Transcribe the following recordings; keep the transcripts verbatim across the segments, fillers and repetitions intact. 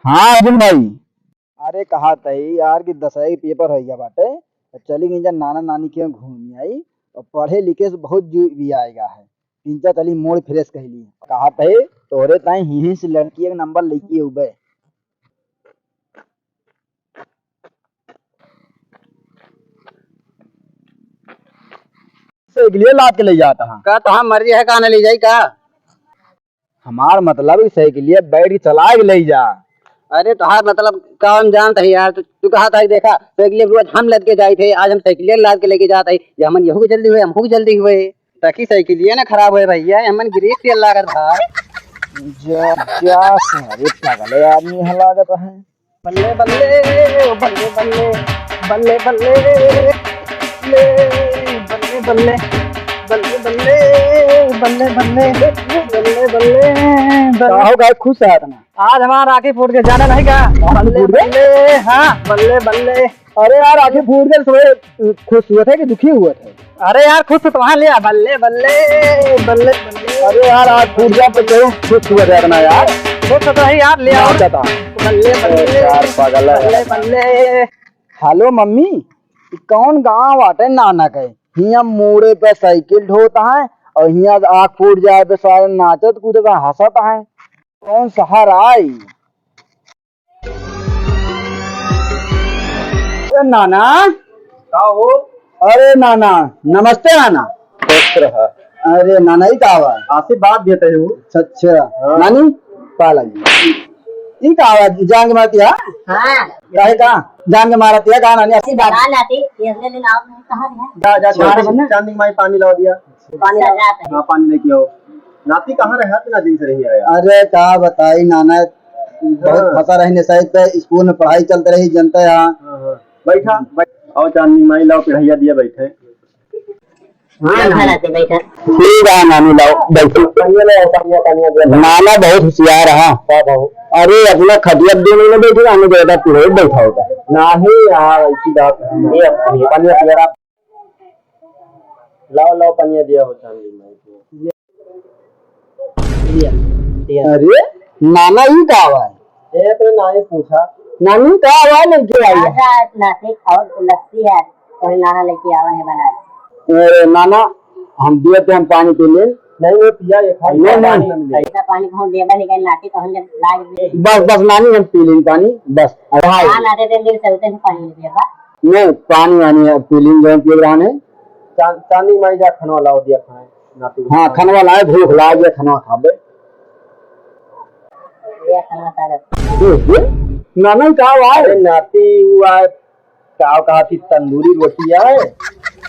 हाँ अर्जुन भाई। अरे कहा तही यार कि दसवीं के पेपर होइ गया बाटे, तो चली गई जा नाना नानी के यहाँ घूमी आई, और पढ़े लिखे से बहुत जी भी आएगा है। तीन चार चली मूड फ्रेश कहली। कहा तही तोहरे ताई हिहीं से लड़की एक नंबर लेके उबे। साइकिलिया लाद के ले जाता है। का तोहार मर्जी है, का ना ले जाई का? हमार मतलब कि साइकिलिया बैठ के चला के ले जा। अरे तोहार मतलब का हम जानत है यार, तू, तू कहा था कि देखा साइकिलिया रोज हम लद के जाई थे, आज हम साइकिलिया लाद के लेके जात है, ये हमन यहू के जल्दी हुए, हमको के जल्दी हुए, ताकि साइकिलिया ना खराब होए भैया, हमन गिरीस तेल लागत था। जा, जा सारे पागल आदमी है लागत है। बल्ले बल्ले, ओ बल्ले बल्ले, बल्ले बल्ले, ले, बल्ले बल्ले, बल्ले बल्ले, बल्ले बल्ले, बल्ले बल्ले, बल्ले। का हो गए, खुश है इतना? आज हमारा राखी फूट के जाना नहीं का? राखी बल्ले फूट गए? बल्ले, हाँ, बल्ले बल्ले। अरे यार, राखी फूट गए, तो खुश हुआ था कि दुखी हुआ था? अरे यार, खुश तो वहाँ लिया, बल्ले बल्ले, बल्ले बल्ले। अरे यार, आज फूट गया तो क्यों खुश हुआ था इतना यार? खुश तो है यार, ले आओ। ना बता। बल्ले अरे बल्ले, यार, पागल है बल्ले यार। बल्ले। हेलो मम्मी, ई कौन गाँव बाटे नाना के? हियाँ मोड़े पे साइकिल ढोता है और हियाँ आँख फूट जाए पे सारे नाचत कूदत हंसत है। कौन शहर आई? ए नाना। का हो? अरे नाना, नमस्ते नाना। खुश रहा। अरे नाना, ई का बा? आशीर्वाद देते हो। अच्छा, अच्छा। हाँ। नानी, पा लगी। ई का बा? जान के मारत या? हाँ। काहे का? जान के मारत या का नानी? आशीर्वाद। हाँ नाती, ये अगले दिन आओ, मैं कहाँ है? जा, जा, हाँ। चांदनी, चांदनी माई पानी ला दिया। पानी लगा है। हाँ, पानी लेके आओ। नाती कहाँ रहे? इतना दिन से नहीं आया। अरे का बताई नाना, बहुत हाँ। फंसा रही नशा पे, स्कूल में पढ़ाई चलत रही, जनता यहाँ। हाँ, हाँ। बैठा, बैठ। आओ चांदनी माई, लाओ पिढ़ैया दिया, बैठे। हाँ, बैठा नाना। रहते, बैठा। ठीक है नानी, लाओ बैठो। पानी लाओ, पानी, पानी दिया। नाना बहुत होशियार है। का बाबू? अरे अपना खटिया दो महीने बैठे, हमें ज्यादा पिढ़े बैठा होता। नहीं यार, ऐसी बात नहीं है। पानी, पानी पिया। लाओ, लाओ, पनिया दिया हो चांदनी माई के। दिया, दिया। अरे, नाना, ई का आवा है? ए, तो नाई पूछा। नानी, का आवा है, लेके आई है? राजा, नासिक और लस्सी है, तो नाना लेके आवा है बना के। अरे, नाना, हम दिए थे, हम पानी पी ले। नहीं, नहीं, पिया, ये खाली नहीं, पानी नहीं। ना मिले। ऐसा पानी कहूँ देबा नहीं, कहीं नाती कहूँ जब लाग दे। बस, बस, नानी, हम पी लें पानी, बस। अरे, हाँ, नाते दिन दिन से उतने से पानी नहीं देबा। नहीं, पानी वानी अब पी लीन, जौन पिए रहन है। चां-, चांदनी माई जा खनवा लाओ दिया खाए, नाती को हाँ, खाए। खनवा लाए, भूख लाग गया, खनवा खाबे। ये खनवा खा ले। ए, ए, नाना का आवा है? अरे नाती, वो आए, का कहा थी तंदूरी रोटी आए,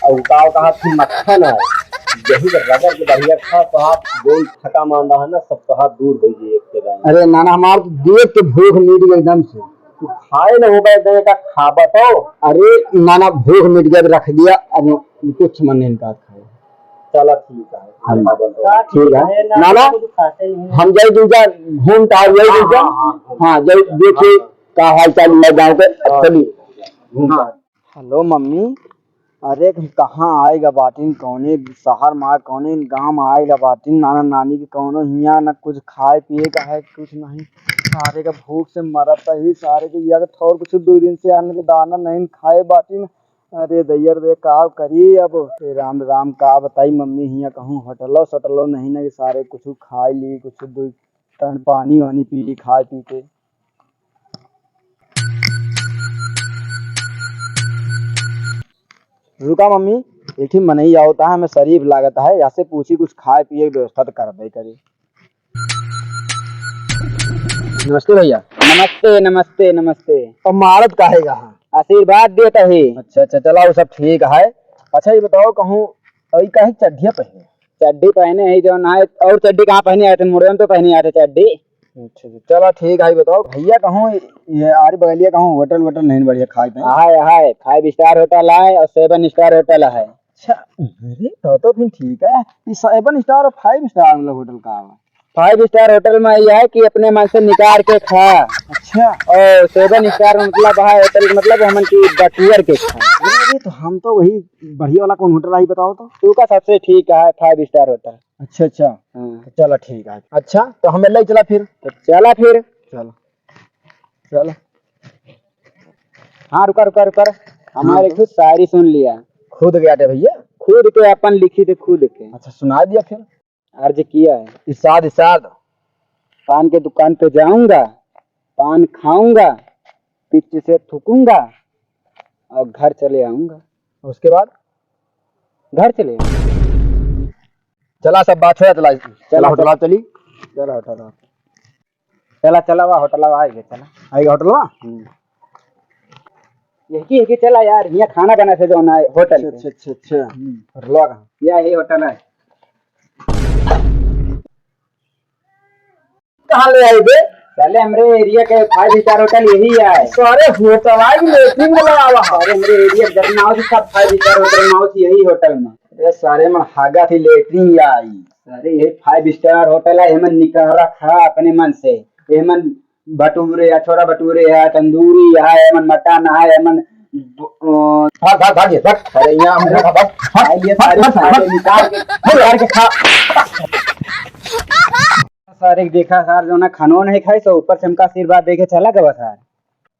और का कहा थी मक्खन आए। यही जब रगड़ के बढ़िया खा, तो हाथ गोल थका मांदा है ना, सब तो हाथ दूर हो जाए एक के बाद। अरे नाना, हमार तो देख के भूख मिट गई एकदम से। तू खाए न हो गए, देने का खाबा तो। अरे नाना, भूख मिट गया तो रख दिया, अब कुछ मन नहीं का खाए। चला ठीक है, हम खाबा तो। ठीक है। नाना, हम जाई दूजा घूम टहल जाई दूजा। हाँ, हाँ, हाँ, हाँ। हाँ, जाई देखी हाँ, हाँ। का हाल चाल है गाँव के। हाँ। चली। घूम टहल। हेलो मम्मी, अरे कहाँ आएगा बाटिन, कौने शहर में, कौने गाँव में आएगा बाटिन, नाना नानी के कौनो हियाँ न कुछ खाए पिए का है, कुछ नहीं। सारे का भूख से मरत ही, सारे के या ठौर कुछ दो दिन से अन्न के दाना नहीं खाए बाटिन। अरे दैया रे, का करी अब? हे राम राम, का बताई मम्मी, हियाँ कहूँ होटलो सोटलो नहीं ना कि सारे कुछ खाए ली, कुछ दो तन पानी वानी पी ली खाए पी के। रुका मम्मी, एक ठे मनई आवता है, हमें शरीफ लागत है, यासे पूछी कुछ खाए पिए के व्यवस्था तो करबे करी। नमस्ते भैया। नमस्ते, नमस्ते, नमस्ते। और मारत काहे का है? आशीर्वाद देता है। अच्छा, अच्छा, चला, वो सब ठीक है। अच्छा, ये बताओ, कहूँ, अई काहे चड्ढिया पहने? चड्ढी पहने है जौन है, और चड्ढी कहाँ पहने आए थे? मुड़े में तो पहने आए थे चड्ढी। अच्छा, अच्छा, चला ठीक है, बताओ भैया, कहूँ ये आरी बगलिया कहूँ होटल वोटल नहीं बढ़िया खाए पे? हाय, हाय, five star होटल है और seven star होटल है। अच्छा, अरे तो, तो फिर ठीक है, ये seven star और five star मतलब होटल का है? Five star होटल में यह है कि अपने मन से निकाल के खा। अच्छा। और seven star में मतलब है होटल, मतलब हमन की बटुअर के खा। अरे, अरे, तो हम तो वही बढ़िया वाला कौन होटल आई बताओ तो? तू का सबसे ठीक है five star होटल। अच्छा, अच्छा। हाँ। तो चला ठीक है। अच्छा, तो हमें ले चला फिर। तो चला फिर। चला। चल। हाँ, रुका, रुका, रुका। हमारे हाँ। खुद शायरी सुन लिया। खुद के आटे भैया? खुद के, अपन लिखी थे खुद के। अच्छा, सुना दिया फिर। अर्ज किया है। इरशाद, इरशाद। पान के दुकान पे जाऊंगा, पान खाऊंगा, पीछे से थूकूंगा और घर चले आऊंगा। उसके बाद? घर चले आऊंगा। चला, सब बात छोड़ा, चला, चला, चला, होटल चला। चली। चला, होटल। चला, चला, वा होटल आ गए, चला। आएगा होटल ना? हम्म। यही, यही चला यार, यहाँ खाना बना थे जो ना होटल अच्छा, पे। अच्छा, अच्छा, अच्छा। हम्म। होटल आ गया। या यही होटल है। कहाँ ले आए बे? साले, हमरे एरिया के five star होटल यही है। सारे होटल आई, लेटरिन वाला आवा है। सारे हमरे एरिया के जितना हो सब five star होटल में हो, यही होटल में। अरे सारे में हागा थी लेटरिन आई। सारे यही five star होटल है, एमन निकारा खा अपने मन से। एमन भटूरे या छोरा भटूरे या तंदूरी या एमन मटन है, एमन ब-, अ, भाग, भाग, भाग ये, भाग। अरे यहाँ हम भाग, भाग, भाग, भाग, ये भाग, सारे भाग, सारे भाग। निकाल के, निकाल के खा। सारे देखा सार जो ना खानो नहीं खाई, तो ऊपर से हमका आशीर्वाद देके चला गवा सार।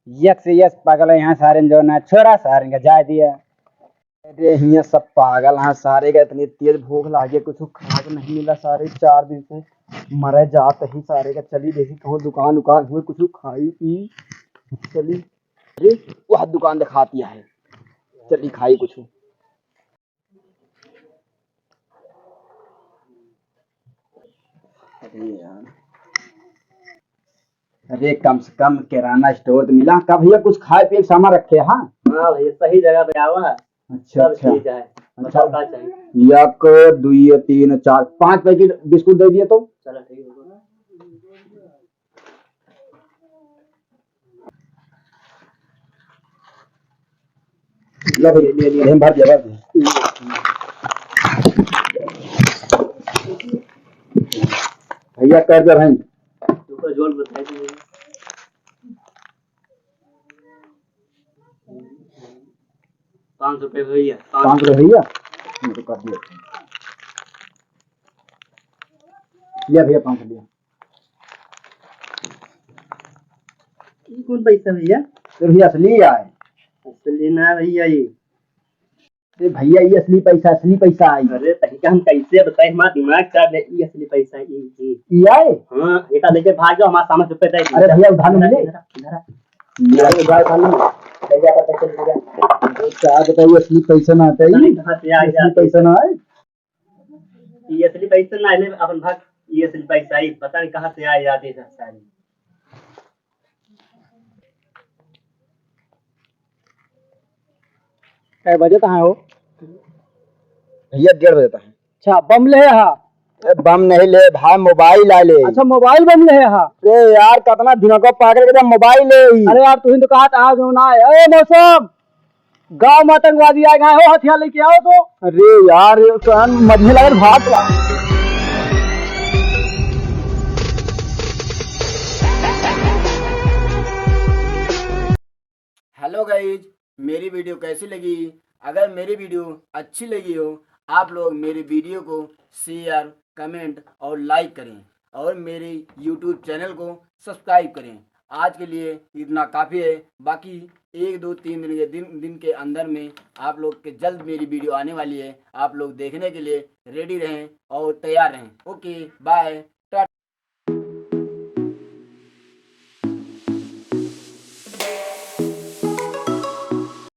यक से यस पागल है यहाँ सारे जो ना छोरा सारे का जाए दिया। अरे हियाँ सब पागल हैं सारे का, इतनी तेज भूख लागे, कुछ खाए के नहीं मिला सारे, चार दिन से मरे जात ही सारे का। चली देखी कहूँ दुकान उकान हुए, कुछ खाई पी। चली, अरे वह दुकान दिखाती है, चली खाई कुछ। अरे यार, अरे कम से कम किराना स्टोर तो मिला का भैया, कुछ खाए पिए के सामान रखे, हाँ? हाँ भैया, सही जगह पे आवा। अच्छा, सब अच्छा। चीज है। अच्छा। बताओ का चाहिए? एक, दुई, तीन, चार, पाँच पैकेट बिस्कुट दे दिए तो। चलो ठीक है। लो भैया, ले लिया, हम भर दिया, भर दिया। भैया, कर दे भाई। ऊपर जोर बताई दीजिए। पाँच सौ रुपये भैया, पाँच सौ रुपये भैया, मैं तो कर दिया। लिया भैया, पाँच सौ लिया। ये कौन पैसा भैया? ये भैया असली आए। असली ना भैया ये। अरे भैया, ये असली पैसा, असली पैसा आई। अरे तनिका हम कैसे बताई, हमारा दिमाग चाट ले, ये असली पैसा, ये, ये। ये आए? हाँ, ये तो लेके भाग जाओ, हमारा सामान चुप्पे दे। अरे भैया, उधार नहीं ले। इधर आ, इधर आ। ये उधार उधार नहीं। ले जा, पैसा ले जा। क्या बताइए, असली पैसा ना आता है। पता नहीं कहाँ से आ ये असली जाते। पैसा ना आए। ये असली पैसा ना आए, अपन भाग, ये असली पैसा आई, पता नहीं कहाँ से आ जाते हैं सारे। कै बजे तहाँ हो? भैया, डेढ़ बजे तहाँ। अच्छा, बम ले हा? ए, बम नहीं ले भाई, मोबाइल आ ले। अच्छा, मोबाइल बम ले हा? अरे यार, कितना दिनों को पागल के मोबाइल ले ही। अरे यार, तू ही तो कहा था जो ना है। ए मौसम, गाँव में आतंकवादी आए गए हो, हथियार लेके आओ तो। अरे यार, ये तो हम मजबूर लगे भाग रहा। Hello guys, मेरी वीडियो कैसी लगी? अगर मेरी वीडियो अच्छी लगी हो, आप लोग मेरी वीडियो को शेयर, कमेंट और लाइक करें और मेरे यूट्यूब चैनल को सब्सक्राइब करें। आज के लिए इतना काफ़ी है, बाकी एक, दो, तीन दिन के, दिन, दिन के अंदर में आप लोग के जल्द मेरी वीडियो आने वाली है। आप लोग देखने के लिए रेडी रहें और तैयार रहें। Okay, bye.